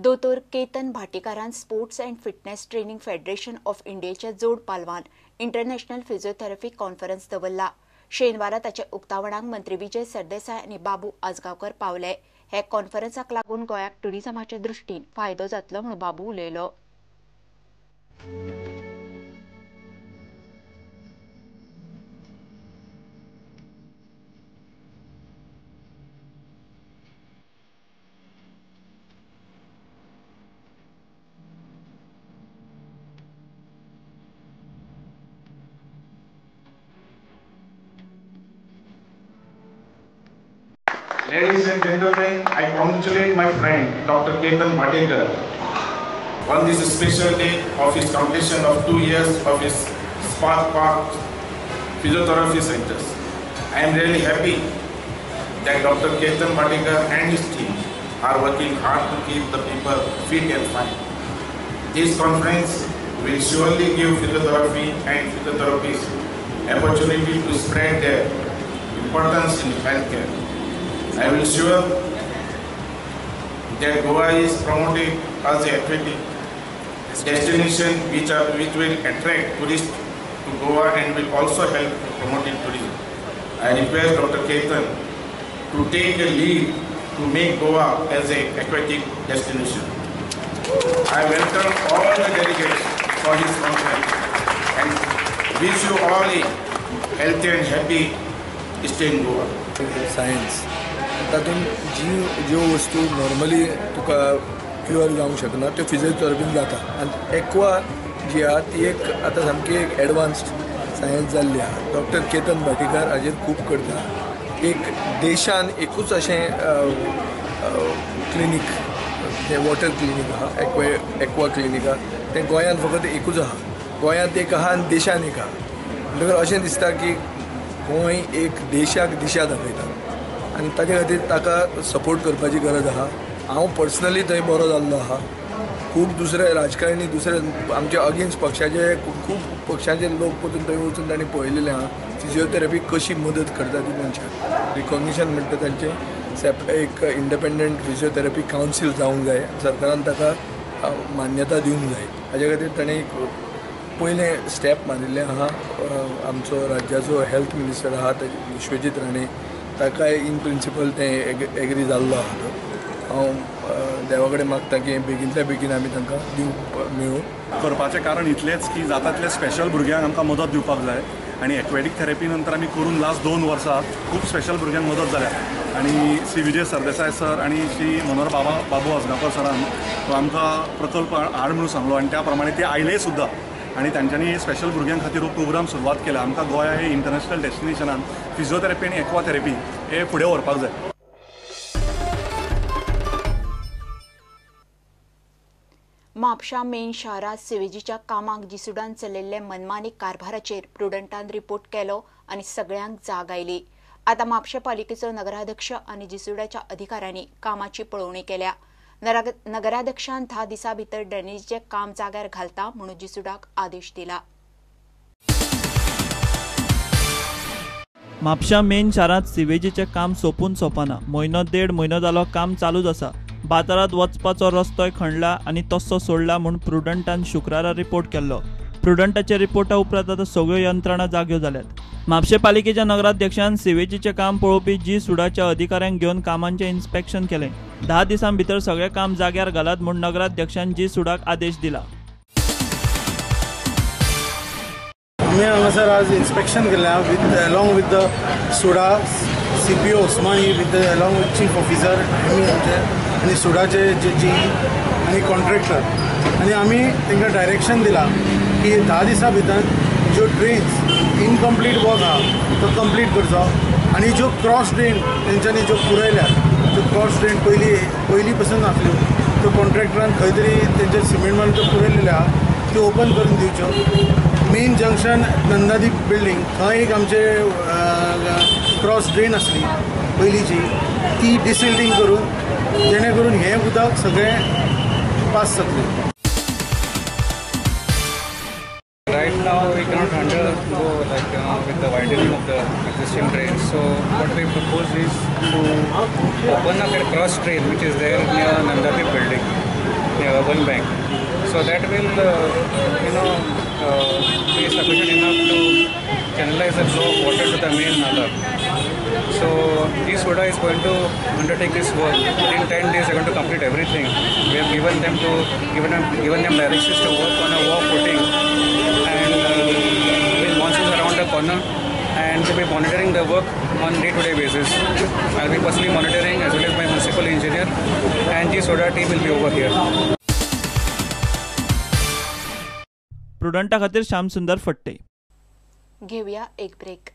दोतोर Ketan भाटीकारान sports and fitness training federation of इंडियेच्या जोड पालवान इंटरनॅशनल फिजिओथेरपी कॉन्फरन्स दवरला. शेनवारा ताच्या उक्तावणाक मंत्री विजय सरदेसाय आनी बाबू आजगांवकर पावले. हे कॉन्फरन्साक लागून गोंयाक ट्युरिझमाच्या दृश्टीन फायदो जातलो म्हूण बाबू उलयलो. Ladies and gentlemen, I congratulate my friend Dr. Ketan Bhatekar on this special day of his completion of 2 years of his Spark Park Physiotherapy Centers. I am really happy that Dr. Ketan Bhatekar and his team are working hard to keep the people fit and fine. This conference will surely give physiotherapy and physiotherapists opportunity to spread their importance in healthcare. I will sure that Goa is promoted as a aquatic destination which will attract tourists to Goa and will also help to promoting tourism. I request Dr. Ketan to take a lead to make Goa as an aquatic destination. I welcome all the delegates for his conference and wish you all a healthy and happy stay in Goa. Science तातूंत जी ज्यो वस्तू normally तुका cure जावंक शकना त्यो फिजियोथेरपीन जाता. आनी एक्वा जी आहा ती एक आतां सामकी एक एडवान्स्ड सायन्स जाल्ली आहा. डॉक्टर केतन भाटीकार हाजेर खूब करता. एक देशान एकूच अशें क्लिनीक, तें वॉटर क्लिनीक आहा, एक्वा क्लिनीक आहा, तें गोंयांत फकत एकूच आहा. गोंयांत एक आहा आनी देशान एक आहा. म्हणटकर अशें दिसता की गोंय एक देशाक दिशा दाखयता आनी ताजे खातीर ताका सपोर्ट करपाची गरज आहा. हांव पर्सनली थंय बरो जाल्लो आहा. खूब दुसरे राजकारणी, दुसरे आमचे अगेन्स्ट पक्षाचे खूब पक्षाचे लोक वचून थंय वचून तांणी पळयलेलें आहा फिजियोथेरपी कशी मदत करता ती मनशाक. रिकॉग्निशन म्हणटा तांचें एक इंडिपेंडंट फिजियोथेरपी कावन्सील जावंक जाय, सरकारान ताका मान्यता दिवंक जाय. हाजे खातीर ताणें एक पयलें स्टेप मारिल्लें आहा. आमचो राज्याचो हेल्थ मिनिस्टर आहा विश्वजीत राणे, ताकाय इन प्रिंसिपल तें एग्री जाल्लो आहा. तो हांव देवा कडेन मागता की बेगीनच्या बेगीन आमी तांकां दिवंक मेळूं. करपाचें कारण इतलेंच की जाता तितले स्पेशल भुरग्यांक आमकां मदत दिवपाक जाय आनी एक्वेटीक थेरपी नंतर आमी करून लास्ट 2 वर्सां खूब स्पेशल भुरग्यांक मदत जाल्या आनी श्री विजय सरदेसाय सर आनी श्री मनोहर बाबू आजगांवकर सरान तो आमकां प्रकल्प हाड म्हणून सांगलो आनी त्या प्रमाणे ते आयले सुद्दां आनी तांच्यांनी स्पेशल भुरग्यां खातीर हो प्रोग्राम सुरवात केला. आमकां गोंया हे इंटरनॅशनल डेस्टिनेशनान फिजियोथेरपी आनी एक्वा थेरपी हे फुडें व्हरपाक जाय. म्हापशा मेन शारांत सिवेजीच्या कामाक जिसुडान चलयल्ले मनमानी कारभाराचेर प्रुडंटान रिपोर्ट केलो आनी सगळ्यांक जाग आयली. आतां म्हापशें पालिकेचो नगराध्यक्ष आनी जिसुडाच्या अधिकाऱ्यांनी कामाची पळोवणी केल्या. नगराध्यक्षान 10 दिसां भितर ड्रेनेजीचें काम जाग्यार घालता म्हणून जिसुडाक आदेश दिला. म्हापशा मेन शारांत सिवेजीचें काम सोंपून सोंपना. म्हयनो देड म्हयनो जालो काम चालूच आसा. बाजारांत वचपाचो रस्तोय खणला आनी तस्सो सोडला म्हूण प्रुडंटान शुक्रारा रिपोर्ट केल्लो. प्रुडंटाच्या रिपोर्टा उपरांत आतां सगळ्यो यंत्रणा जाग्यो जाल्यात. म्हापशें पालिकेच्या नगराध्यक्षान सिवेजीचें काम पळोवपी जी सुडाच्या अधिकाऱ्यांक घेवन कामांचें इन्स्पेक्शन केलें. 10 दिसां भितर सगळें काम जाग्यार घालात म्हूण नगराध्यक्षान जी सुडाक आदेश दिला. आमी हांगासर आज इन्स्पेक्शन केलें with along with the SUDA CPO Osmani with along with chief officer आमी आमचे आनी सुडाचे जे जी आनी कॉन्ट्रॅक्टर आनी आमी तांकां डायरेक्शन दिलां की 10 दिसां भितर ज्यो ड्रेन्स इनकम्प्लीट वर्क आहा तो कंप्लीट करचो आनी ज्यो क्रॉस ड्रेन तेंच्यांनी ज्यो पुरयल्यात त्यो क्रॉस ड्रेन पयलीं पसून आसल्यो त्यो कॉन्ट्रॅक्टरान खंय तरी तेंचे सिमेंट मारून त्यो पुरयलेल्यो आहा त्यो ओपन करून दिवच्यो. मेन जंक्शन नंदादीप बिल्डींग थंय एक आमचे क्रॉस ड्रेन आसली पयलींची ती डिसिल्टींग करून जेणे करून हें उदक सगळें पास जातलें. Right now we cannot undergo like with the widening of the existing drains. So what we propose is to open up a cross drain which is there near Nandadeep building. the urban bank. So that will be sufficient enough to channelize the flow of water to the main nala. So this SUDA is going to undertake this work. Within 10 days, they are going to complete everything. We have given them directions to work on a war footing, and with monsoons around the corner, and we'll be monitoring the work on day-to-day basis. I'll be personally monitoring as well as my municipal engineer, and the SUDA team will be over here. प्रुडंटा खातीर श्याम सुंदर फट्टे. घेऊया एक break.